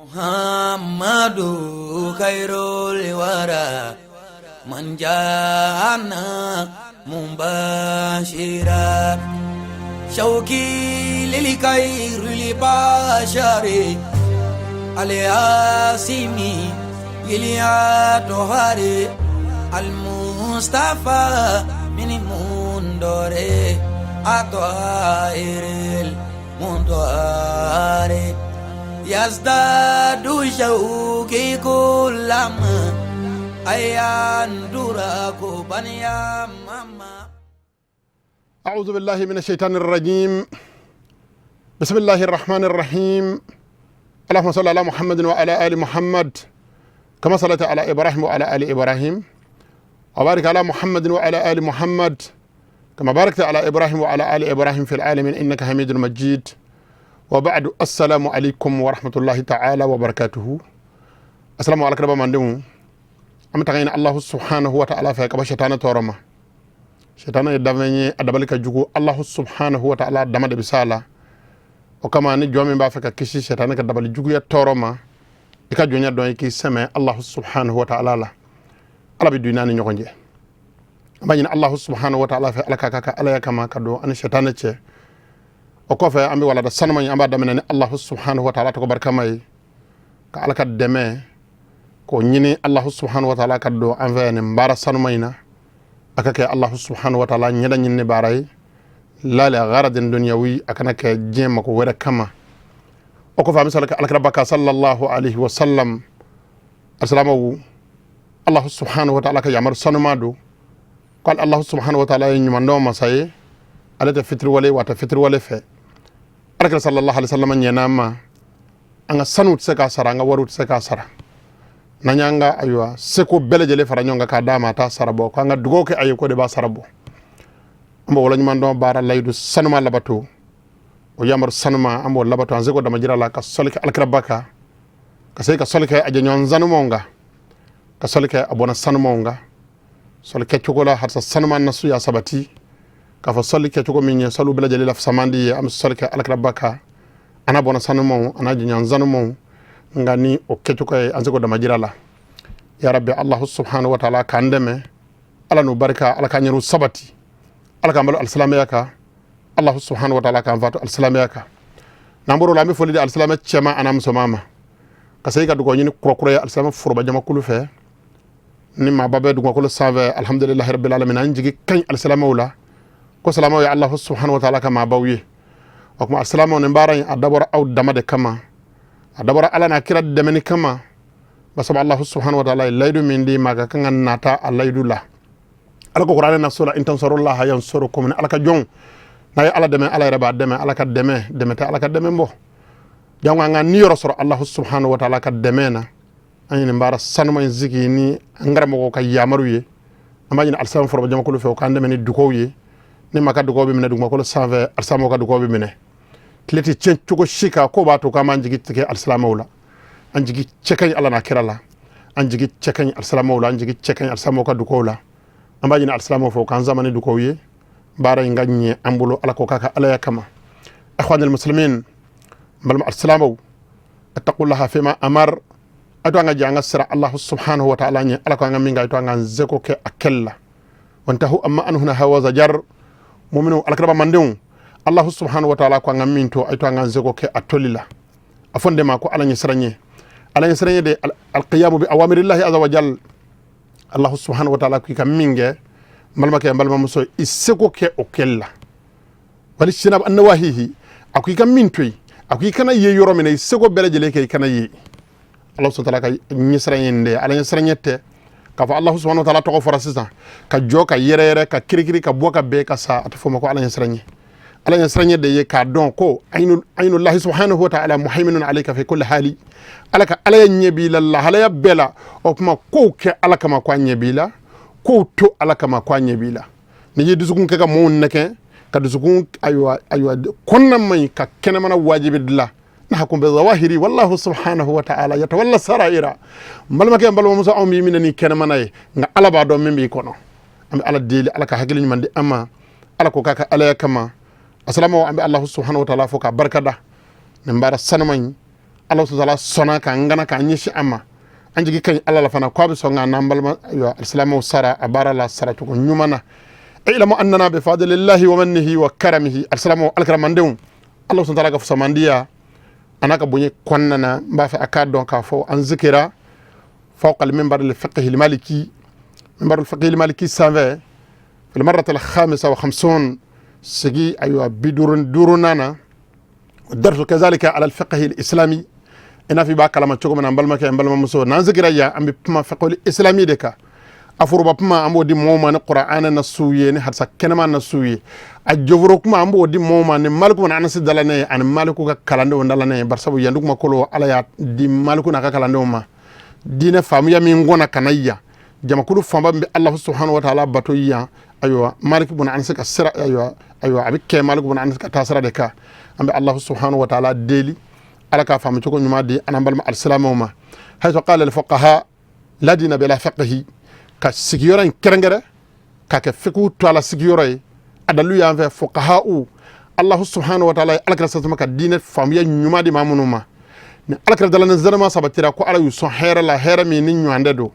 Muhammadu khairul wara man jana mubashira shauki lil khairil bashari alyasimi iliatohari almustafa min mundore atoairil mundoare yazdadu shauki kulama ayandura kubaniya mama. أعوذ بالله من الشيطان الرجيم. بسم الله الرحمن الرحيم. اللهم صل على محمد وعلى آل محمد كما صليت على إبراهيم وعلى آل إبراهيم، وبارك على محمد وعلى آل محمد كما باركت على إبراهيم وعلى آل إبراهيم في العالمين إنك حميد مجيد. وبعد، السلام عليكم ورحمة الله تعالى وبركاته. السلام عليكم ورحمة الله. An bɛ taga ɲini Allahu subhanahu wa ta'ala fɛ ka bɔ shetana tɔɔrɔ ma. Shetana ye danfɛn ye, a dabali ka jugu. Allahu subhanahu wa ta'ala dama de bɛ s'a la. O kama, ni jɔn min b'a fɛ ka kisi shetana ka dabali juguya tɔɔrɔ ma, i ka jɔnya dɔn, i k'i sɛmɛ Allahu subhanahu wa ta'ala la. Ala bɛ don i n'a ni ɲɔgɔn cɛ. An b'a ɲini Allahu subhanahu wa ta'ala fɛ, Ala ka ka Ala ya kama ka don ani shetana cɛ. O kɔfɛ, an bɛ walada sanuma in, an b'a daminɛ ni Allahu subhanahu wa ta'ala tɔgɔ barikama ye, ka Ala ka dɛmɛ k'o ɲini Allahu subhanahu wa ta'ala ka don an fɛ nin baara sanuma in na. A ka kɛ Allahu subhanahu wa ta'ala ɲɛda ɲinini baara ye, la li gharadin dunyawi, a kana kɛ diɲɛ mako wɛrɛ kama. O kɔfɛ, an bɛ sɔrɔ ka alakira kan sallallahu alaihi wa sallam. Asilamaw, Allahu subhanahu wa ta'ala ka yamaru sanuma don ko Allahu subhanahu wa ta'ala ye ɲumandɔn masa ye, ale tɛ fitiriwale wa a tɛ fitiriwale fɛ. Alakira sallallahu alaihi wa sallam ɲɛna ma, an ka sanu tɛ se k'a sara, an ka wariw tɛ se k'a sara. N'an y'an ka, ayiwa, seko bɛɛ lajɛlen fara ɲɔgɔn kan k'a d'a ma, a t'a sara bɔ. K'an ka dugawu kɛ a ye, ko de b'a sara bɔ. An b'o waleɲuman dɔn, baara layidu sanuma labato, o yamaru sanuma, an b'o labato an seko damajira la, ka sɔli kɛ alakiraba kan, ka se ka sɔli kɛ a jɛɲɔgɔn sanumanw kan, ka sɔli kɛ a bɔnna sanumanw kan, sɔli kɛcogo la harisa sanuma nasu y'a sabati k'a fɔ sɔli kɛcogo min ye sɔliw bɛɛ lajɛlen la fisamandi ye. An bɛ sɔli kɛ alakiraba kan, a n'a bɔnna sanumanw, a n'a jɛɲɔgɔn sanumanw, nka ni o kɛcogo ye an seko damajira la. Ya rabbi, Allahu subhanahu wa ta'ala k'an dɛmɛ. Ala n'u barika, Ala k'an yɛrɛw sabati, Ala k'an balo alisilamɛya kan, Allahu subhanahu wa ta'ala k'an fatu alisilamɛya kan. N'an bɔr'o la, an bɛ foli di alisilamɛ cɛman an'a musoman ma, ka se ka dugawu ɲini kurakura ye alisilamɛ foroba jamakulu fɛ ni maaba bɛ dugumakolo sanfɛ. Alhamdulilahi rabbil alamin, an jigi ka ɲi alisilamɛw la, ko silamɛw ye Allahu subhanahu wa ta'ala ka maabaw ye. O tuma alisilamɛw, nin baara in a dabɔra aw dama de kama, a dabɔra Ala n'a kira dɛmɛni kama, basabu Allahu subhanahu wa ta'ala ye layidu min di ma, ka kan ka nata a layidu la. Ala ko kuranɛ na so la: in tansurullaha yansurukum. Ni Ala ka jɔn n'a ye Ala dɛmɛ, Ala yɛrɛ b'a dɛmɛ. Ala ka dɛmɛ, dɛmɛ tɛ Ala ka dɛmɛ bɔ. Jango an ka niyɔrɔ sɔrɔ Allahu subhanahu wa ta'ala ka dɛmɛ na. An ye nin baara sanuma in sigi ni an karamɔgɔw ka yamaru ye. An b'a ɲini alisilamu foroba jamakulu fɛ, u k'an dɛmɛ ni dugawu ye. Ni ma ka dugawu bɛ minɛ dugumakolo sanfɛ, alisilamuw ka dugawu bɛ minɛ. Tile tɛ tiɲɛ cogo si kan ko b'a to k'an b'an jigi tigɛ alisilamɛw la. An jigi cɛ ka ɲi Ala n'a kira la, an jigi cɛ ka ɲi alisilamɛw la, an jigi cɛ ka ɲi alisilamɛw ka dugawu la. An b'a ɲini alisilamɛw fɛ, u k'an sama ni dugawu ye, baara in ka ɲɛ an bolo. Ala k'o k'a ka Alaya kama. Ikhwanil muslimin, balima alisilamɛw, attaqullaha fima amar. A to an ka jɛ an ka sira Allahu subhanahu wa ta'ala ɲɛ. Ala ko an ka min kɛ, a to an k'an seko kɛ a kɛli la. Wantahu amma anhu naha wa zajar. Muminu, alakiraba mandenw, Allahu subhanahu wa ta'ala ko an ka min to, a to an k'an seko kɛ a toli la. A fɔ n de ma ko Ala ɲɛ siran ɲɛ, Ala ɲɛ siran ɲɛ de, alqiyamu bi awamirillahi azza wa jal. Allahu subhanahu wa ta'ala ko i ka min kɛ, n balimakɛ, n balimamuso, i seko kɛ o kɛli la. Wali sinab annawahihi, a ko i ka min to yen, a ko i kana ye yɔrɔ min na, i seko bɛɛ lajɛlen kɛ i kana ye. Ala subhanahu wa ta'ala ka ɲɛsiran ye nin de ye. Ala ɲɛsiran ɲɛ tɛ k'a fɔ Allahu subhanahu wa ta'ala tɔgɔ fɔra sisan, ka jɔ, ka yɛrɛ yɛrɛ, ka kirikiri, ka bɔ, ka bɛn, ka sa. A tɛ fɔ o ma ko Ala ɲɛsiran ɲɛ. Ala ɲɛsiran ɲɛ de ye k'a dɔn ko aynullahi subhanahu wa ta'ala muhaiminun alayka fi kulli hali. Ala ka Ala ye ɲɛ b'i la lahalaya bɛɛ la. O tuma kow kɛ Ala kama ko a ɲɛ b'i la, kow to Ala kama ko a ɲɛ b'i la. N'i ye dusukun kɛ ka mɔɔw nɛgɛn, ka dusukun, ayiwa, ayiwa, kɔnɔna man ɲi, ka kɛnɛmana wajibi dilan, nahkum bi zawahiri wallahu subhanahu wa ta'ala yatawalla saraira. N balimakɛ, n balimamuso, anw b'i minɛ ni kɛnɛmana ye, nka Ala b'a dɔn min b'i kɔnɔ. An bɛ Ala deli, Ala ka hakili ɲuman di an ma, Ala ko k'a ka Alaya kama. Asalamaw, an bɛ Allahu subhanahu wa ta'ala fo k'a barikada nin baara sanuma in. Ala subhanahu sɔnna k'an gana k'an ɲɛsin a ma. An jigi ka ɲi Ala la fana ko a bɛ sɔn k'an n'an balima, ayiwa, alisilamɛw sara a baara la saracogo ɲuman na. Ilamu annana bi fadlillahi wa mannihi wa karamihi. Alisilamɛw, alikaramandenw, Ala subhanahu taala ka fusamandiya a n'a ka bonya kɔnɔna na, n b'a fɛ a k'a dɔn k'a fɔ an zikira fawqa al-minbar al-fiqh al-maliki, minbar al-fiqh al-maliki sanfɛ, في المرة الخامسة وخمسون, sigi ayiwa 55nan na. الدرس كذلك على الفقه الإسلامي. I n'a fɔ i b'a kalama cogo min na, n balimakɛ, n balimamuso, n'an sigira yan, an bɛ kuma fiqh islami de kan. A foroba kuma, an b'o di mɔgɔw ma ni Qur'an na su ye, ni hadisa kɛnɛma na su ye. A joforo kuma, an b'o di mɔgɔw ma ni Maliku na Anasi dalanen ye ani Maliku ka kalandenw dalanen ye. Barisabu yan duguma kolo, Ala y'a di Maliku n'a ka kalandenw ma. Diinɛ faamuya min kɔnna ka na yan, jamakulu fanba min bɛ Alahu subhanahu wa taala bato yan, ayiwa, Maliku buna Anasi ka sira, ayiwa, a bɛ kɛ Maliku buna Anasi ka taasira de kan. An bɛ Alahu subhanahu wa taala deli, Ala k'a faamu cogo ɲuman di an balima alisilamɛw ma. Haythu qala al-fuqaha la dina bila fiqhi. Ka sigiyɔrɔ in kɛrɛnkɛrɛn k'a kɛ fiqhu to ala sigiyɔrɔ ye, a dalilu y'an fɛ fuqaha'u, Allahu subhanahu wa ta'ala ye alakira sasama ka diinɛ faamuya ɲuman di maa minnu ma, ni alakira dala ni zanama sabatira ko Ala y'u sɔn hɛrɛ la, hɛrɛ min ni ɲɔgɔn tɛ don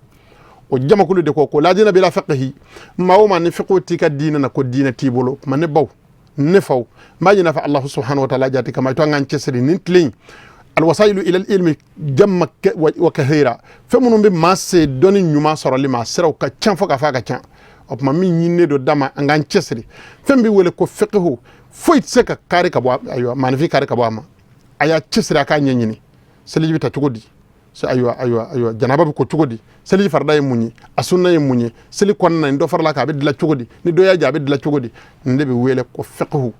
o jamakulu de ko la dina bila fiqhi. Maa o maa ni fiqhu t'i ka diinɛ na, ko diinɛ t'i bolo. Kuma ne baw, ne faw, n b'a ɲini fɛ Allahu subhanahu wa ta'ala jati kama, i to an k'an cɛsiri nin tile in. Alwasailu ila ilmi jamma wa kathira. Fɛn minnu bɛ maa se dɔnni ɲuman sɔrɔli ma, siraw ka ca fo ka fɔ a ka ca. O tuma min ɲininen don da ma, an k'an cɛsiri. Fɛn bɛ wele ko fiqhu, foyi tɛ se ka kari ka bɔ, ayiwa, maaninfin kari ka bɔ a ma. A y'a cɛsiri, a k'a ɲɛɲini. Seliji bɛ ta cogo di? Ayiwa, janaba bɛ ko cogo di? Seliji farida ye mun ye? A sunna ye mun ye? Seli kɔnɔna ni dɔ farala kan, a bɛ dilan cogo di? Ni dɔ y'a jɛ, a bɛ dilan cogo di? Nin de bɛ wele ko fiqhu.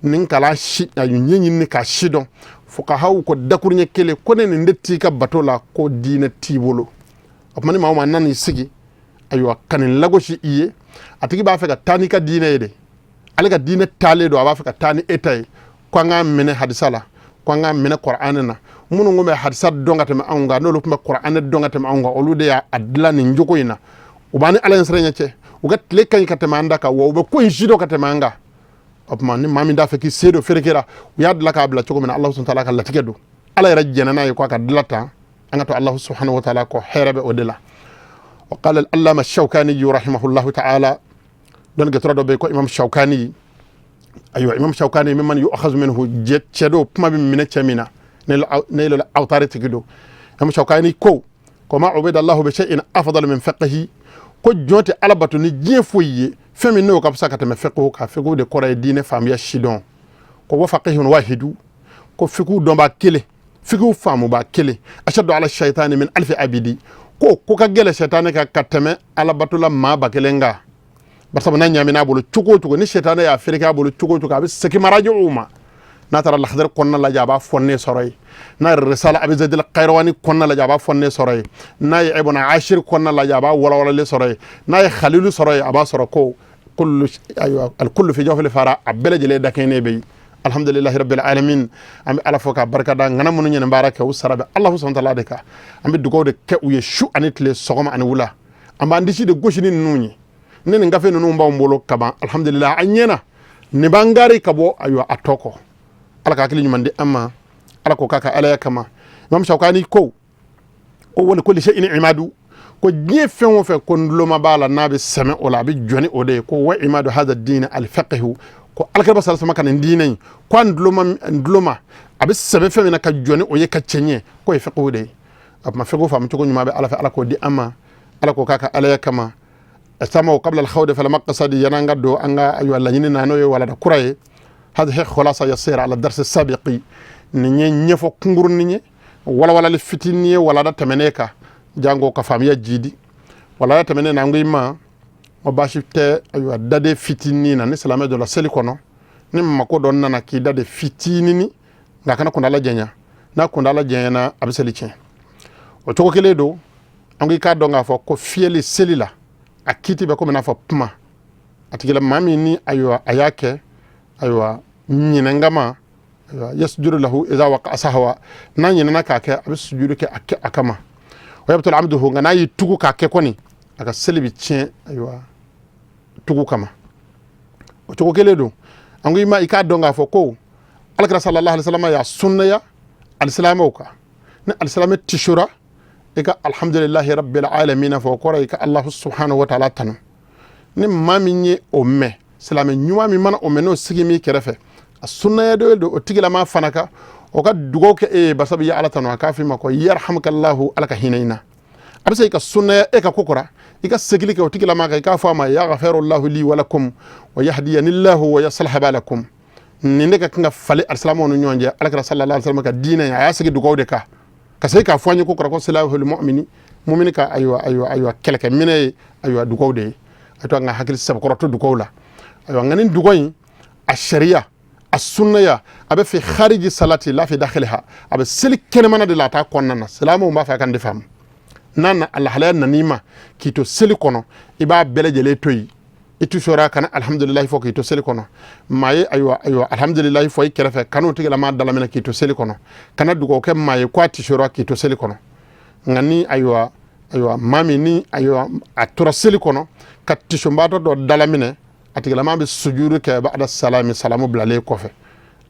Nin kalan si a ɲɛɲini k'a si dɔn, fuqahaw ko dakuruɲɛ kelen ko ne nin de t'i ka bato la, ko diinɛ t'i bolo. O tuma ni maa o maa nan'i sigi, ayiwa, ka nin lagosi i ye, a tigi b'a fɛ ka taa n'i ka diinɛ ye de. Ale ka diinɛ taalen don, a b'a fɛ ka taa ni e ta ye. Ko an k'a minɛ hadisa la, ko an k'a minɛ Kɔrɔanɛ na. Minnu kun bɛ hadisa dɔn ka tɛmɛ anw kan, n'olu tun bɛ Kɔrɔanɛ dɔn ka tɛmɛ anw kan, olu de y'a dilan nin jogo in na. U b'an ni Ala ɲɛ siran ɲɛ cɛ, u ka tile ka ɲi ka tɛmɛ an da kan, wa u bɛ ko in si dɔn ka tɛmɛ an kan. O tuma ni maa min t'a fɛ k'i sen don ferekera, u y'a dilan k'a bila cogo min na, Ala subhanahu wa taala ka latigɛ don, Ala yɛrɛ jɛnna n'a ye ko a ka dilan tan. An ka to Ala subhanahu wa taala kɔ, hɛrɛ bɛ o de la. Wa qala al-allama Shawkani rahimahullahu ta'ala, don gatura dɔ bɛ yen ko Imam Shawkani. Ayiwa, Imam Shawkani mimman yu'khazu minhu, cɛ do kuma bɛ minɛ cɛ min na, ne la awtari tigi don. Imam Shawkani ko ma ubida Allahu bi shay'in afdal min fiqhi, ko jɔn tɛ Ala bato ni diɲɛ foyi ye, fɛn min n'o ka fisa ka tɛmɛ fiqhu kan. Fiqhu de kɔrɔ ye diinɛ faamuya sidɔn. Ko wa faqihun wahidu, ko fiqhu dɔnbaa kelen, fiqhu faamubaa kelen, ashaddu ala shaitani min alfi abidi, ko ka gɛlɛ shaitani ka tɛmɛ Ala batola maa 1000 kan. Barisa n'a ɲaamina a bolo cogo o cogo, ni shaitani y'a fereke a bolo cogo o cogo, a bɛ segin marajiw ma. N'a taara Lakhdar kɔnɔna lajɛ, a b'a fɔ ne sɔrɔ yen. N'a ye Risala Abi Zayd al-Qayrawani kɔnɔna lajɛ, a b'a fɔ ne sɔrɔ yen. N'a ye Ibn Ashir kɔnɔna lajɛ, a b'a walawalalen sɔrɔ yen. N'a ye Khalilu sɔrɔ yen, a b'a sɔrɔ ko kullu, ayiwa, al-kullu fi jawfil fara, a bɛɛ lajɛlen dakɛɲɛ bɛ yen. Alhamdulillahi rabbil alamin. An bɛ Ala fo k'a barika da. Ŋana minnu ɲɛna baara kɛ, u sara bɛ Allahu subhanahu wa ta'ala de kan. An bɛ dugawu de kɛ u ye su ani tile, sɔgɔma ani wula. An b'an disi de gosi ni ninnu ye. Ne nin gafe ninnu b'anw bolo kaban, alhamdulillah, an ɲɛna nin b'an gari ka bɔ, ayiwa, a tɔ kɔ. Ala ka hakili ɲuman di an ma, Ala ko k'a ka alaya kama. Imam Shawkani ko wali kulli shay'in imadu, ko diɲɛ fɛn o fɛn, ko nduloma b'a la, n'a bɛ sɛmɛ o la, a bɛ jɔ ni o de ye. Ko wa imadu hadha din al-fiqh, ko alakira sallallahu alaihi ka nin diinɛ in, ko an nduloma a bɛ sɛbɛ fɛn min na ka jɔ ni o ye ka cɛ ɲɛ, k'o ye fiqh de ye. O tuma fiqh faamu cogo ɲuman bɛ Ala fɛ, Ala k'o di an ma, Ala k'o k'a ka alaya kama. Sama qabla al-khawd fala maqsadi, yan'an ka don an ka, ayiwa, laɲini na, n'o ye walada kura ye. هذه خلاصة يسير على الدرس السابق. Nin ye ɲɛfɔ kunkurunin ye, walawalali fitinin ye walada tɛmɛnen kan, jango ka faamuya jidi. Walada tɛmɛnen na, an ko i ma o baasi tɛ, ayiwa, daden fitinin na. Ni silamɛ dɔ la seli kɔnɔ, ni mako dɔ nana k'i da de fitinin, nka kana kundala janya. N'a kundala janyana, a bɛ seli tiɲɛ. O cogo kelen don, an ko i k'a dɔn k'a fɔ ko fiyɛli seli la, a kiiti bɛ komi n'a fɔ kuma a tigila maa min ni, ayiwa, a y'a kɛ, ayiwa, ɲinɛnkama, ayiwa, yasjudu lahu idha waqa sahwa, n'a ɲinɛna k'a kɛ, a bɛ sujudu kɛ a kɛ a kama. Wa yabtul amduhu, nka n'a y'i tugu k'a kɛ kɔni, a ka seli bɛ tiɲɛ, ayiwa, tugu kama. O cogo kelen don, an ko i ma i k'a dɔn k'a fɔ ko alakira sallallahu alaihi wasallam y'a sunnaya alisilamɛw kan. Ni alisilamɛ tisora, i ka alhamdulilahi rabbil alamin fɔ, o kɔrɔ i ka Allahu subhanahu wa ta'ala tanu. Ni maa min ye o mɛn, silamɛ ɲuman min mana o mɛn, n'o sigi min kɛrɛfɛ, a sunnaya dɔ don o tigilama fana ka o ka dugawu kɛ e ye, basabu i ye Ala tanu. A k'a f'i ma ko yarhamukallahu, Ala ka hinɛ i na. A bɛ se ka sunnaya e ka ko kɔrɔ, i ka segili kɛ o tigilama kan, i k'a fɔ a ma yaghfirullahu li wa lakum wa yahdiyanillahu wa yaslaha balakum. Nin de ka kan ka falen alisilamɛw ni ɲɔgɔn cɛ. Alakira sallallahu alaihi wasallam ka diinɛ, a y'a sigi dugawu de kan ka se k'a fɔ an ye ko kɔrɔ ko silahul mu'mini, mumini ka ayiwa kɛlɛkɛminɛ ye ayiwa dugawu de ye. A to an ka hakili sɛbɛkɔrɔ to dugawu la. Ayiwa, nka nin dugawu in, a sariya, a sunnaya, a bɛ fi khariji salati la fi dakhiliha, a bɛ seli kɛnɛmana de la, a t'a kɔnɔna na. Silamɛw b'a fɛ a ka nin de faamu. N'a na a lahalaya nan'i ma k'i to seli kɔnɔ, i b'a bɛɛ lajɛlen to yen. I tisora, kana alhamdulilahi fɔ k'i to seli kɔnɔ. Maa ye ayiwa alhamdulilahi fɔ i kɛrɛfɛ, kan'o tigilama dalaminɛ k'i to seli kɔnɔ. Kana dugawu kɛ maa ye ko a tisora k'i to seli kɔnɔ. Nka ni ayiwa maa min ni ayiwa a tora seli kɔnɔ ka tisonbaatɔ dɔ dalaminɛ, a tigilama bɛ sujuru kɛ ba'da salami, salamu bilalen kɔfɛ.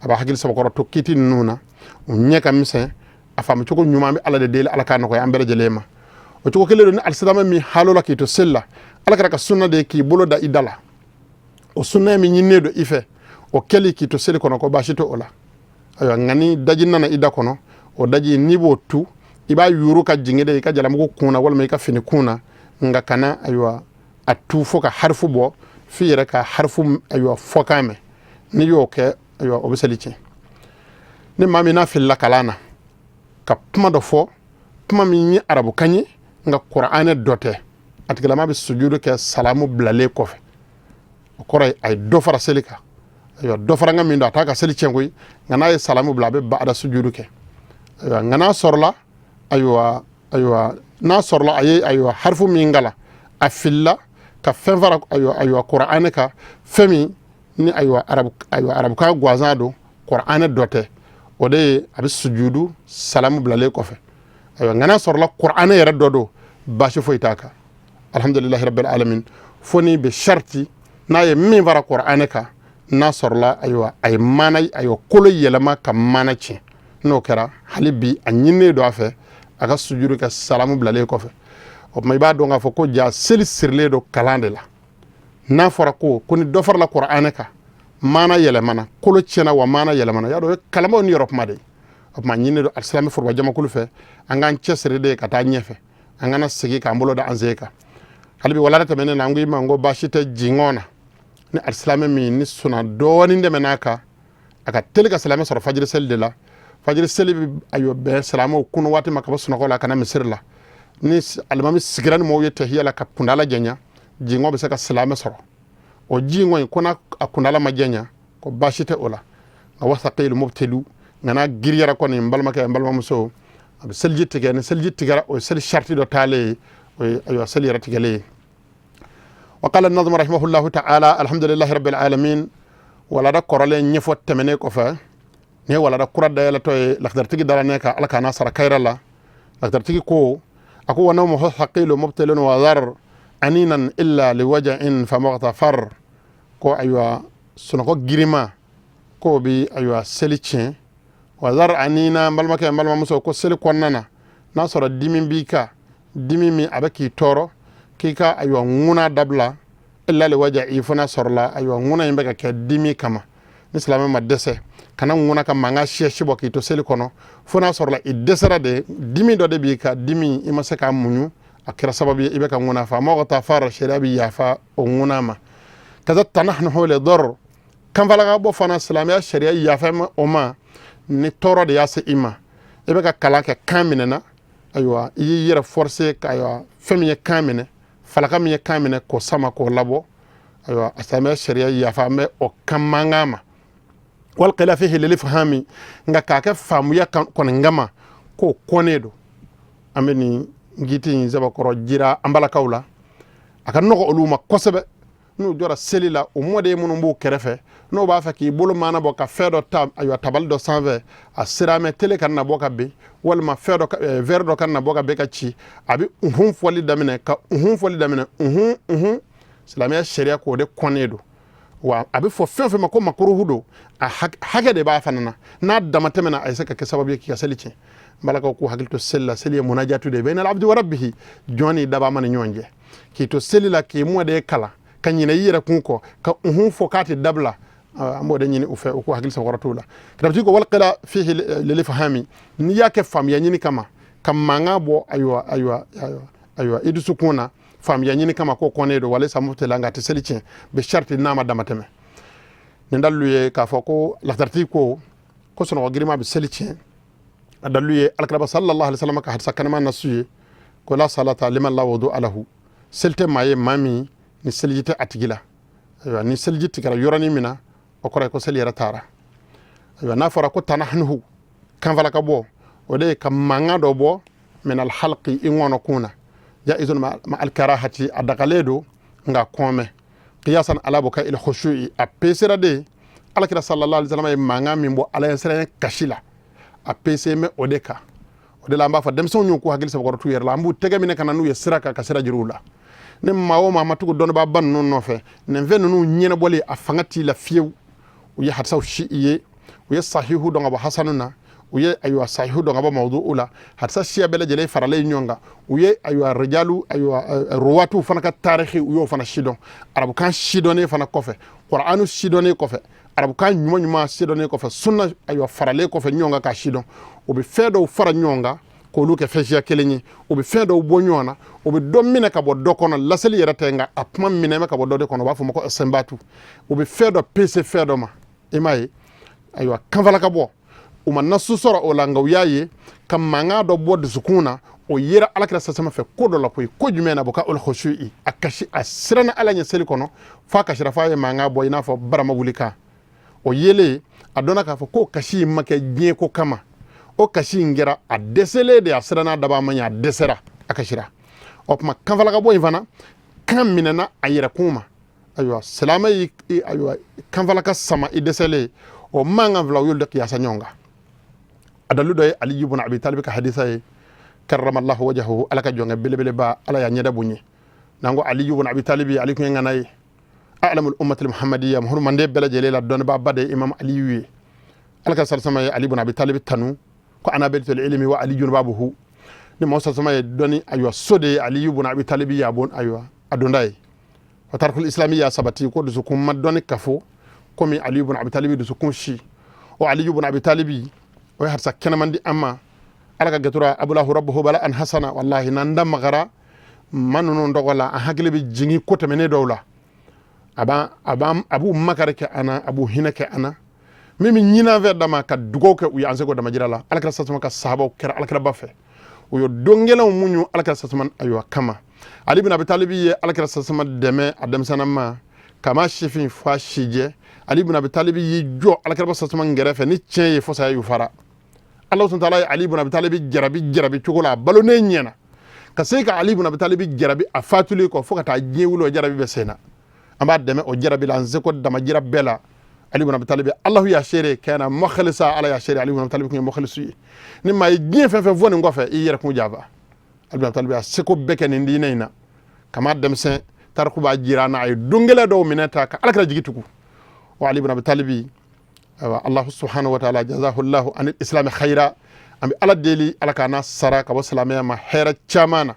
A b'a hakili sɛbɛkɔrɔ to kiti ninnu na, u ɲɛ ka misɛn, a faamu cogo ɲuman bɛ Ala de deli, Ala k'a nɔgɔya an bɛɛ lajɛlen ma. O cogo kelen don, ni alisilamɛ min halo la k'i to seli la, Ala kɛra ka sunna de ye k'i bolo da i da la. O sunna min ɲininen don i fɛ, o kɛli k'i to seli kɔnɔ, ko baasi tɛ o la. Ayiwa, nka ni daji nana i da kɔnɔ, o daji n'i b'o tu, i b'a yuru ka jigin de i ka jalamugu kun na walima i ka fini kun na, nka kana ayiwa a tu fo ka harifu bɔ, f'i yɛrɛ ka harifu ayiwa fɔkan mɛn. N'i y'o kɛ, ayiwa, o bɛ seli tiɲɛ. Ni maa min n'a filila kalan na ka kuma dɔ fɔ, kuma min ye arabukan ye nka kuranɛ dɔ tɛ, a tigilama bɛ sujudu kɛ salamu bilalen kɔfɛ. O kɔrɔ ye a ye dɔ fara seli kan. Ayiwa, dɔ fara n ka min don, a t'a ka seli tiɲɛ koyi, nka n'a ye salamu bila, a bɛ ba'ada sujudu kɛ. Ayiwa, nka n'a sɔrɔla ayiwa n'a sɔrɔla a ye ayiwa harifu min kalan, a filila ka fɛn fara ayiwa kuranɛ kan, fɛn min ni ayiwa arabu, ayiwa arabukan gansan don, kuranɛ dɔ tɛ, o de ye a bɛ sujudu salamu bilalen kɔfɛ. Ayiwa, nka n'a sɔrɔla kuranɛ yɛrɛ dɔ don, baasi foyi t'a kan, alhamdulilahi rabbil alamin. Fo ni bɛ sharti n'a ye min fara kuranɛ kan, n'a sɔrɔla ayiwa a ye maana ayiwa kolo yɛlɛma ka maana tiɲɛ, n'o kɛra, hali bi a ɲininen don a fɛ a ka sujudu kɛ salamu bilalen kɔfɛ. O tuma i b'a dɔn k'a fɔ ko ja seli sirilen don kalan de la. N'a fɔra ko ni dɔ farala kuranɛ kan, maana yɛlɛmana, kolo tiɲɛna wa maana yɛlɛmana, y'a dɔn o ye kalanbaaw ni yɔrɔ kuma de ye. O tuma ɲininen don alisilamɛ foroba jamakulu fɛ, an k'an cɛsiri de ka taa ɲɛfɛ, an kana segin k'an bolo da an sen kan. Hali bi walada tɛmɛnen na, an ko i ma n ko baasi tɛ jingɔn na. Ni alisilamɛ min ni sunna dɔɔnin tɛmɛn'a kan, a ka teli ka silamɛ sɔrɔ fajiri seli de la. Fajiri seli bɛ ayiwa bɛn silamɛw kunu waati ma ka bɔ sunɔgɔ la ka na misiri la. Ni alimami sigira ni mɔgɔw ye tahiya la ka kundala janya, jingɔn bɛ se ka silamɛ sɔrɔ. O jingɔn in ko n'a a kundala ma janya, ko baasi tɛ o la. Nka wasaqilu mubtilu, nka n'a giriyara kɔni, n balimakɛ, n balimamuso, a bɛ seliji tigɛ. Ni seliji tigɛra, o ye seli sariti dɔ taalen ye, o ye ayiwa seli yɛrɛ tigɛlen ye. Wa qala an-nazim rahimahullahu ta'ala, alhamdulillahi rabbil alamin. Walada kɔrɔlen ɲɛfɔ tɛmɛnen kɔfɛ, nin ye walada kura dayɛlɛtɔ ye. Lakitaritigi dara ne kan, Ala k'a n'a sara kayira la. Lakitaritigi ko, a ko wa nawmuhu thaqilu mubtilun wa dhar aninan illa liwaja'in famughtafar. Ko ayiwa sunɔgɔ girima k'o bi ayiwa seli tiɲɛ. Wa dhar anina, n balimakɛ, n balimamuso, ko seli kɔnɔna na, n'a sɔrɔ dimi b'i kan, dimi min a bɛ k'i tɔɔrɔ, k'i ka ayiwa ŋuna dabila, illa liwaja'i, fo n'a sɔrɔla ayiwa ŋuna in bɛ ka kɛ dimi kama. Ni silamɛ ma dɛsɛ, kana ŋuna ka mankan siyɛsi bɔ k'i to seli kɔnɔ, fo n'a sɔrɔla i dɛsɛra de, dimi dɔ de b'i ka, dimi i ma se k'a muɲu, a kɛra sababu ye i bɛ ka ŋuna. Fa mɔgɔ ta fara, sariya bɛ yafa o ŋuna ma. Kaza tanahnuhu li dɔr, kanfalaka bɔ fana, silamɛya sariya yafa o ma ni tɔɔrɔ de y'a se i ma. I bɛ ka kalan kɛ, kan minɛna, ayiwa i y'i yɛrɛ forcer ka ayiwa fɛn min ye kan minɛ, falaka min ye kan minɛ, k'o sama k'o labɔ, ayiwa a silamɛya sariya yafa an bɛ o kan mankan ma. Wal qila fihi lil ifhami, nka k'a kɛ faamuya kɔni kama, k'o kɔnnen don. An bɛ nin ngiti in sɛbɛkɔrɔ jira an balakaw la, a ka nɔgɔ olu ma kosɛbɛ. N'u jɔra seli la, o mɔden minnu b'u kɛrɛfɛ, n'o b'a fɛ k'i bolo maana bɔ ka fɛn dɔ ta ayiwa tabali dɔ sanfɛ, a siramɛ tele ka na bɔ ka bin, walima fɛn dɔ verre dɔ ka na bɔ ka bin ka ci, a bɛ unhun fɔli daminɛ, ka unhun fɔli daminɛ, unhun unhun. Silamɛya sariya k'o de kɔnnen don. Wa a bɛ fɔ fɛn fɛn ma ko makuruhu don, a hakɛ de b'a fana na, n'a dama tɛmɛna, a bɛ se ka kɛ sababu ye k'i ka seli tiɲɛ. N balakaw k'u hakili to seli la. Seli ye munajatu de ye bayna al-abdi wa rabbihi, jɔn ni dabama ni ɲɔgɔn cɛ. K'i to seli la k'i mɔden kalan ka ɲinɛ i yɛrɛ kun kɔ ka unhun fɔ k'a tɛ dabila, an b'o de ɲini u fɛ, u k'u hakili sɔgɔrɔ t'u la. Kitabutigi ko walqila fihi lilifhami, n'i y'a kɛ faamuya ɲini kama ka mankan bɔ, ayiwa ayiwa ayiwa ayiwa, i dusukun na faamuya ɲini kama, ko kɔnnen don. Walaysa mubtila, nka a tɛ seli tiɲɛ, bi sharti, n'a ma damatɛmɛ. Nin dalilu ye k'a fɔ ko latariti ko sunɔgɔ girinma bɛ seli tiɲɛ. A dalilu ye alakiraba sallallahu alaihi wasallam ka hadisa kanama nasu ye ko la salata liman la wudu alahu, seli tɛ maa ye maa min ni seliji tɛ a tigi la. Ayiwa, ni seliji tigɛra yɔrɔnin min na, o kɔrɔ ye ko seli yɛrɛ taara. Ayiwa, n'a fɔra ko tanahnuhu, kanfala ka bɔ, o de ye ka mankan dɔ bɔ min alhalqi, i ŋɔnɔ kun na. Jaizun ma alkarahati, a dagalen don nka kɔnmɛ. Qiyasan ala buka il khushu'i, a pesera de alakira sallallahu alaihi wasallam ye mankan min bɔ ala ɲɛsiranɲɛ kasi la, a pese mɛ o de kan. O de la an b'a fɔ denmisɛnw y'u k'u hakili sabakɔrɔ t'u yɛrɛ la, an b'u tɛgɛ minɛ ka na n'u ye sira kan, ka sira jira u la. Ni maa o maa ma tugu dɔnnibaaba ninnu nɔfɛ, nin fɛn ninnu ɲɛnabɔli a fanga t'i la fiyewu. U ye hadisaw si i ye, u ye sahihu dɔn ka bɔ hasanu na, u ye ayiwa sahihu dɔn ka bɔ mawdu'u la, hadisa siya bɛɛ lajɛlen faralen ɲɔgɔn kan. U ye ayiwa rijalu, ayiwa ruwatu fana ka tarikhi, u y'o fana sidɔn. Arabukan sidɔnnen fana kɔfɛ, qur'anu sidɔnnen kɔfɛ, arabukan ɲuman ɲuman sidɔnnen kɔfɛ, sunna ayiwa faralen kɔfɛ ɲɔgɔn kan k'a sidɔn, u bɛ fɛn dɔw fara ɲɔgɔn kan k'olu kɛ fɛn siya kelen ye, u bɛ fɛn dɔw bɔ ɲɔgɔn na, u bɛ dɔ minɛ ka bɔ dɔ kɔnɔ. Laseli yɛrɛ tɛ, nka a kuma minɛ bɛ ka bɔ dɔ de kɔnɔ, u b'a fɔ ma ko sɛnbatu. U bɛ fɛn dɔ pese fɛn dɔ ma, i m'a ye. Ayiwa, kanfala ka bɔ, u ma nasu sɔrɔ o la, nka u y'a ye ka mankan dɔ bɔ dusukun na, o yera alakira sasama fɛ ko dɔ la koyi. Ko jumɛn na? Bɔ ka ol khushu'i, a kasi, a siranna ala ɲɛ seli kɔnɔ f'a kasira, f'a ye mankan bɔ i n'a fɔ barama wuli kan. O yelen, a dɔnna k'a fɔ k'o kasi in ma kɛ diɲɛ ko kama, o kasi in kɛra a dɛsɛlen de, a siranna daba ma ɲɛ, a dɛsɛra, a kasira. O tuma kanfala ka bɔ in fana kan minɛna a yɛrɛkun ma. Ayiwa, silamɛ y'i ayiwa kanfala ka sama i dɛsɛlen, o mankan fila, u y'olu de kiyasa ɲɔgɔn kan. A dalilu dɔ ye Ali ibn Abi Talib ka hadisa ye, karramallahu wajhahu, ala ka jɔnkɛ belebeleba, ala y'a ɲɛda bonya. N'an ko Ali ibn Abi Talib, Ali kun ye ŋana ye, a'lamul ummatil muhammadiyya, muhammadu bɛɛ lajɛlen la dɔnnibaaba de ye imam Aliyu ye. Ala ka sarsama ye Ali ibn Abi Talib tanu ko ana baytul ilmi wa Ali babuhu. Ni mɔgɔ sarsama ye dɔnni ayiwa so de ye Ali ibn Abi Talib ya bon, ayiwa a donda ye. Wa tarikul islami ya sabati ko dusukun ma dɔnni kafo komi Ali ibn Abi Talib dusukun si. O Ali ibn Abi Talib, o ye hadisa kɛnɛman di an ma. Ala ka gatura abulahu rabbuhu bala an hasana. Wallahi, n'an da magara ma ninnu tɔgɔ la, an hakili bɛ jigin ko tɛmɛnen dɔw la. A b'u makari kɛ an na, a b'u hinɛ kɛ an na. Min bɛ ɲini an fɛ dama ka dugawu kɛ u ye, an seko damajira la. Alakira sasama ka sahabaw kɛra alakiraba fɛ, u ye don gɛlɛnw muɲu alakira sasama ayiwa kama. Ali bin Abi Talib ye alakira sasama dɛmɛ a denmisɛnnin ma kama sifin f'a sijɛ. Ali bin Abi Talib y'i jɔ alakiraba sasama kɛrɛfɛ ni tiɲɛ ye fo saya y'u fara. Ala subhanahu wa ta'ala ye Ali ibn Abi Talib jarabi cogo la, a balonen ɲɛna ka se ka Ali ibn Abi Talib jarabi a fatulen kɔ fo ka taa diɲɛ wuli, o jarabi bɛ sen na. An b'a dɛmɛ o jarabi la, an seko damajira bɛɛ la. Ali ibn Abi Talib, Allahu ya seere kana mukhlisa, Ala ya seere Ali ibn Abi Talib kun ye mukhlisu ye. Ni maa ye diɲɛ fɛn fɛn fɔ nin kɔfɛ, i yɛrɛ kun janfa. Ali ibn Abi Talib a seko bɛɛ kɛ nin diinɛ in na kama denmisɛn. Tariku b'a jira an na, a ye don gɛlɛn dɔw minɛ ta ka alakira jigi tugu. Wa Ali ibn Abi Talib, ayiwa, Allah subhanahu wa ta'ala jazahu Allah anil islam khaira. An bɛ ala deli, ala k'a n'a sara ka bɔ silamɛya ma hɛrɛ caman na.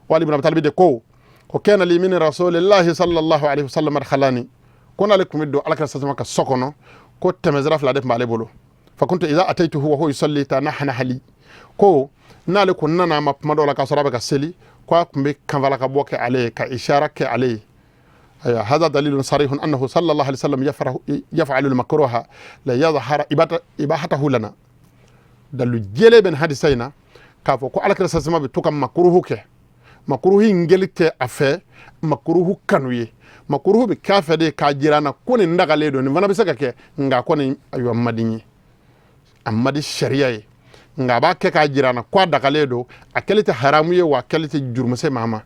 Wa Ali ibn Abi Talib de ko kana li min rasulillahi sallallahu alaihi wasallam madkhalani, ko n'ale tun bɛ don alakira sasama ka so kɔnɔ, ko tɛmɛsira fila de tun b'ale bolo. Fa kuntu idha ataituhu wa huwa yusalli tanahnaha li, ko n'ale ko nana a ma kuma dɔw la k'a sɔrɔ a bɛ ka seli, ko a tun bɛ kanfala ka bɔ kɛ ale ye, ka ishara kɛ ale ye. أيوة، هذا دليل صريح أنه صلى الله عليه وسلم يفعل المكروه لا يظهر إباحته لنا. dalu jele ben hadisa in na k'a fɔ ko alakira sasama bɛ to ka makuruhu kɛ. Makuruhu in gɛli tɛ a fɛ makuruhu kanu ye, makuruhu bɛ k'a fɛ de k'a jira an na ko nin dagalen don, nin fana bɛ se ka kɛ, nka ko nin ayiwa man di n ye, a man di sariya ye, nka a b'a kɛ k'a jira an na ko a dagalen don, a kɛli tɛ haramu ye, wa a kɛli tɛ jurumu se maa ma.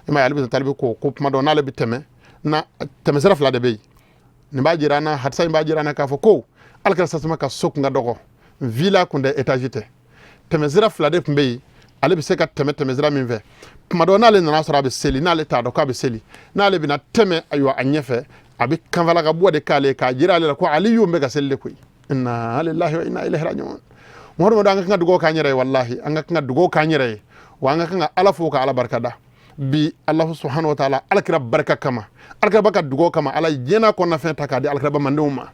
I m'a ye, ale bɛ talibi ko kuma dɔ n'ale bɛ tɛmɛ na, tɛmɛsira fila de bɛ yen. Nin b'a jira an na, hadisa in b'a jira an na k'a fɔ ko alakira sasama ka so kun ka dɔgɔ, villa kun tɛ, étage tɛ, tɛmɛsira fila de tun bɛ yen. Ale bɛ se ka tɛmɛ tɛmɛsira min fɛ, kuma dɔ n'ale nana sɔrɔ a bɛ seli, n'ale t'a dɔn k'a bɛ seli, n'ale bɛna tɛmɛ ayiwa a ɲɛfɛ, a bɛ kanfala ka bɔ de k'ale k'a jira ale la ko ale y'o bɛ ka seli de koyi. Inna lillahi wa inna ilayhi raji'un. Muhammadu, an ka kan ka dugawu k'an yɛrɛ ye, wallahi, an ka kan ka dugawu k'an yɛrɛ ye, wa an ka kan ka Ala fo ka Ala barika da bi. Allahu subhanahu wa ta'ala, Alakira barika kama, Alakira ka dugawu kama, Ala ye diɲɛ kɔnɔna fɛn ta k'a di Alakira mandenw ma.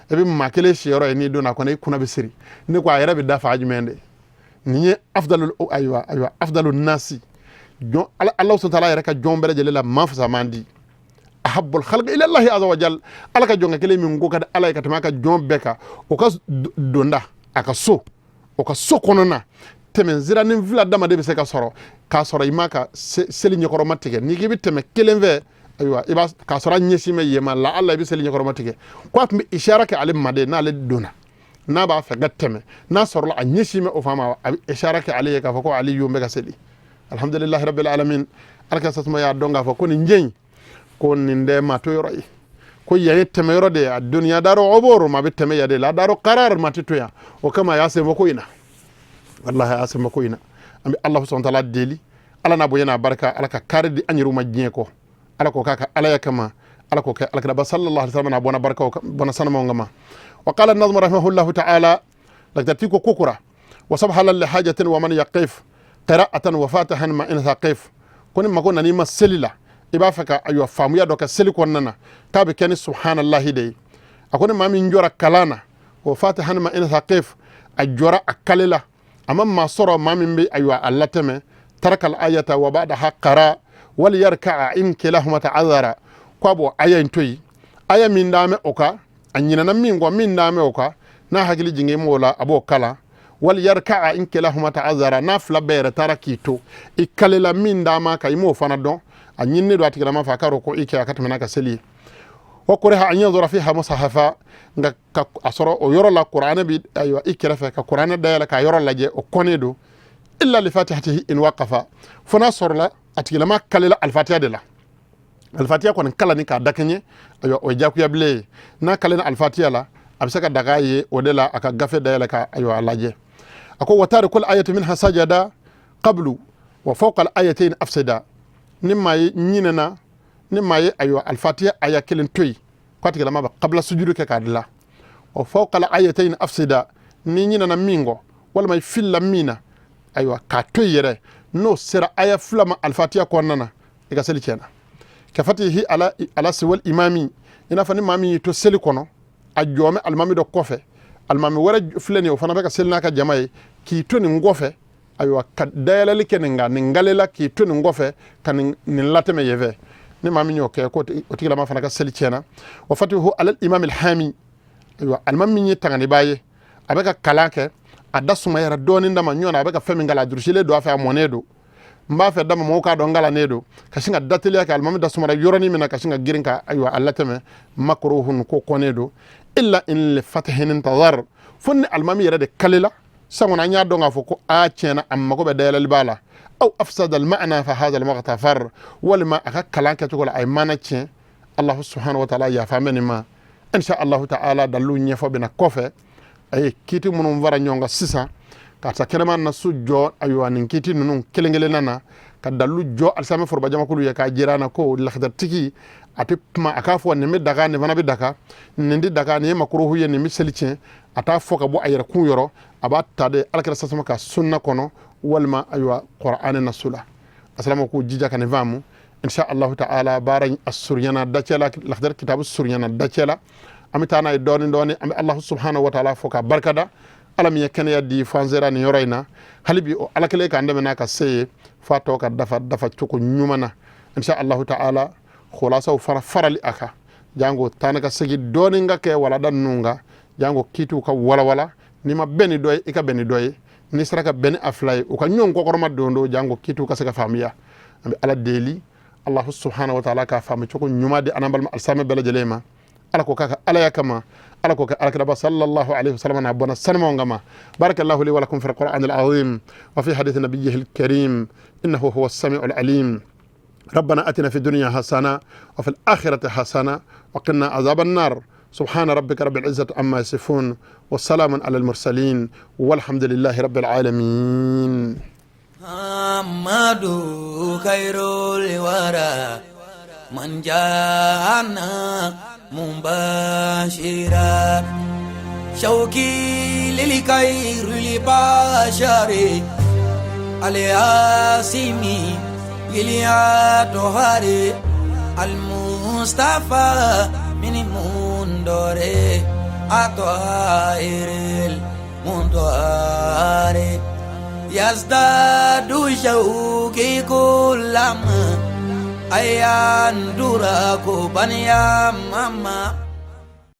I bɛ maa kelen siyɔrɔ ye, n'i donna a kɔnɔ, i kunna bɛ siri. Ne ko a yɛrɛ bɛ dafa jumɛn de nin ye? Afdalu, ayiwa, afdalu nasi, jɔn Ala, Ala subhanahu wa ta'ala yɛrɛ ka jɔn bɛɛ lajɛlen la maa fisaman di, ahabbul khalqi ila Allah azza wa jal, Ala ka jɔnkɛ kelen min ko ka di Ala ye ka tɛmɛ a ka jɔn bɛɛ kan, o ka donda a ka so, o ka so kɔnɔna, tɛmɛ siranin fila dama de bɛ se ka sɔrɔ k'a sɔrɔ i ma ka seli ɲɛkɔrɔma tigɛ. N'i k'i bɛ tɛmɛ kelen fɛ, ayiwa, i b'a k'a sɔrɔ a ɲɛsin bɛ yen ma, la ala i bɛ seli ɲɛkɔrɔma tigɛ. Ko a tun bɛ isara kɛ ale maden, n'ale donna, n'a b'a fɛ ka tɛmɛ, n'a sɔrɔla a ɲɛsin bɛ o fan ma, a bɛ isara kɛ ale ye k'a fɔ ko ale y'o bɛ ka seli. Alhamdulilahi rabbil alamin. Ala ka sasuma y'a dɔn k'a fɔ ko nin jɛ in, ko nin tɛ maa to yɔrɔ ye, ko yan ye tɛmɛ yɔrɔ de ye. A duniya daro oboro, ma bɛ tɛmɛ yan de la, daro karar, ma tɛ to yan. O kama a y'a sen fɔ ko in na, wallahi, a y'a sen fɔ ko in na. An bɛ Ala subhanahu wa ta'ala deli, Ala n'a bonya n'a barika, Ala ka kari di an yɛrɛw ma diɲɛ kɔ. Ala k'o k'a ka Alaya kama, Ala k'o kɛ Alakiraba sallallahu alaihi wasallam n'a bɔnna barikaw bɔnna sanumaw kama. Wa qala an-nazm rahimahullahu ta'ala, lakitati ko kokura wa sabhala li hajatin wa man yaqif qira'atan wa fatahan ma in thaqif. Ko ni mago nana i ma seli la, i b'a fɛ ka, ayiwa, faamuya dɔ kɛ seli kɔnɔna na, k'a bɛ kɛ ni subhanallahi de ye. A ko ni maa min jɔra kalan na, wa fatahan ma in thaqif, a jɔra a kale la, a ma maa sɔrɔ maa min bɛ, ayiwa, a latɛmɛ, tarakal ayata wa ba'daha qara wal yarka'a in kilahuma ta'adhara. Ko a b'o aya in to yen, aya min d'a o kan, a ɲinɛna min kɔ, min d'a o kan, n'a hakili jigin m'o la, a b'o kalan. Wal yarka'a in kilahuma ta'adhara, n'a fila bɛɛ yɛrɛ taara k'i to i kalela min d'a ma kan, i m'o fana dɔn, a ɲininen don a tigilama fɛ a k'a dɔn ko i kɛ a ka tɛmɛ n'a ka seli ye. Wa kuriha an yanzura fiha musahafa, nka ka a sɔrɔ o yɔrɔ la kuranɛ bi, ayiwa, i kɛrɛfɛ ka kuranɛ dayɛlɛ k'a yɔrɔ lajɛ, o kɔnnen don. Illa li fatihatihi in waqafa, fo n'a sɔrɔla a tigilama kalela alifatiya de la, alifatiya kɔni kalanni k'a dakɛɲɛ, ayiwa, o ye jagoya bilen ye. N'a kalela alifatiya la, a bɛ se ka daga ye o de la a ka gafe dayɛlɛ ka, ayiwa, a lajɛ. A ko wa tarikul ayati minha sajada qablu wa fawqa al ayatayn afsida. Ni maa ye ɲinɛna, ni maa ye, ayiwa, alifatiya aya kelen to yen, k'a tigilama bɛ qabla sujudu kɛ k'a dilan. Wa fawqa al ayatayn afsida, ni ɲinɛna min kɔ walima i filila min na, ayiwa, k'a to yen yɛrɛ, n'o sera aya 2 ma alifatiya kɔnɔna na, i ka seli tiɲɛna. Ka fatihi ala ala siwal imami, i n'a fɔ ni maa min y'i to seli kɔnɔ, a jɔmɛ alimami dɔ kɔfɛ, alimami wɛrɛ filɛ nin ye, o fana bɛ ka seli n'a ka jama ye, k'i to nin kɔfɛ, ayiwa, ka dayɛlɛli kɛ nin kan, nin galela, k'i to nin kɔfɛ ka nin latɛmɛ yen fɛ, ni maa min y'o kɛ, ko o tigilama fana ka seli tiɲɛna. Wa fatihu alal imam alhami, ayiwa, alimami min ye tanganibaa ye, a bɛ ka kalan kɛ, a da sumayara dɔɔnin dama ɲɔgɔn na, a bɛ ka fɛn min kalan, a durusilen don a fɛ, a mɔnen don, n b'a fɛ dama mɔgɔw k'a dɔn n kalannen don, ka sin ka dateliya kɛ, alimami da sumara yɔrɔnin min na, ka sin ka girin ka, ayiwa, a latɛmɛ, makruhun, ko kɔnnen don. Illa in li fatihin intazar, fo ni alimami yɛrɛ de kalela sisan kɔni, an y'a dɔn k'a fɔ ko a tiɲɛna, a mago bɛ dayɛlɛli b'a la. Aw afsada alma'na fa hadha almughtafar, walima a ka kalan kɛcogo la a ye maana tiɲɛ. Allahu subhanahu wa ta'ala yafa bɛ nin ma. Insha Allahu ta'ala, dalilu ɲɛfɔ bɛna kɔfɛ. A ye kiiti minnu fara ɲɔgɔn kan sisan ka ta kɛnɛma na so jɔ, ayiwa, nin kiiti ninnu kelen kelenna na ka dalilu jɔ alisamɛ foroba jamakulu ye k'a jira na ko lakidaritigi a tɛ kuma a k'a fɔ nin bɛ daga, nin fana bɛ daga, nin tɛ daga, nin ye makuruhu ye, nin bɛ seli tiɲɛ. A t'a fɔ ka bɔ a yɛrɛ kun yɔrɔ, a b'a ta de Alakira sasama ka sunna kɔnɔ walima, ayiwa, Qur'an na so la. Asalama k'u jija ka nin faamu. Insha Allahu ta'ala, baara in a surunyana dacɛ la, lakidari kitabu surunyana dacɛ la, an bɛ taa n'a ye dɔɔni dɔɔni. An bɛ Allahu subhanahu wa ta'ala fo ka barika da, Ala min ye kɛnɛya di fo an sera nin yɔrɔ in na. Hali bi o Ala kelen k'an dɛmɛ n'a ka se ye f'a tɔ ka dafa dafa cogo ɲuman na. Insha Allahu ta'ala, khulasaw fara farali a kan, jango taa ka segin dɔɔni ka kɛ walada ninnu kan, jango kiitiw ka walawala. N'i ma bɛn ni dɔ ye, i ka bɛn ni dɔ ye. N'i sera ka bɛn ni a fila ye, u ka ɲɔgɔn kɔkɔrɔma don don, jango kiitiw ka se ka faamuya. An bɛ Ala deli, Allahu subhanahu wa ta'ala k'a faamu cogo ɲuman di an balima alisamɛ bɛɛ lajɛlen ma. Ala ko k'a ka Alaya kama, Ala ko ka Alakiraba sallallahu alaihi wasallam n'a bɔnna sanumaw kama. Barakallahu li wa lakum fi alquran alazim wa fi hadith nabiyyihi alkarim, innahu huwa as-sami'u alalim. ربنا أتنا في الدنيا حسنة وفي الآخرة حسنة وقنا عذاب النار. سبحان ربك رب العزة عما يصفون والسلام على المرسلين والحمد لله رب العالمين. محمد خير الورى من جاءنا مبشرا. شوقي للخير البشر الياسمي للأطهار المصطفى من مندور أطهر المنطهر يزداد شوقي كلما أيان دراكو بنيا ماما.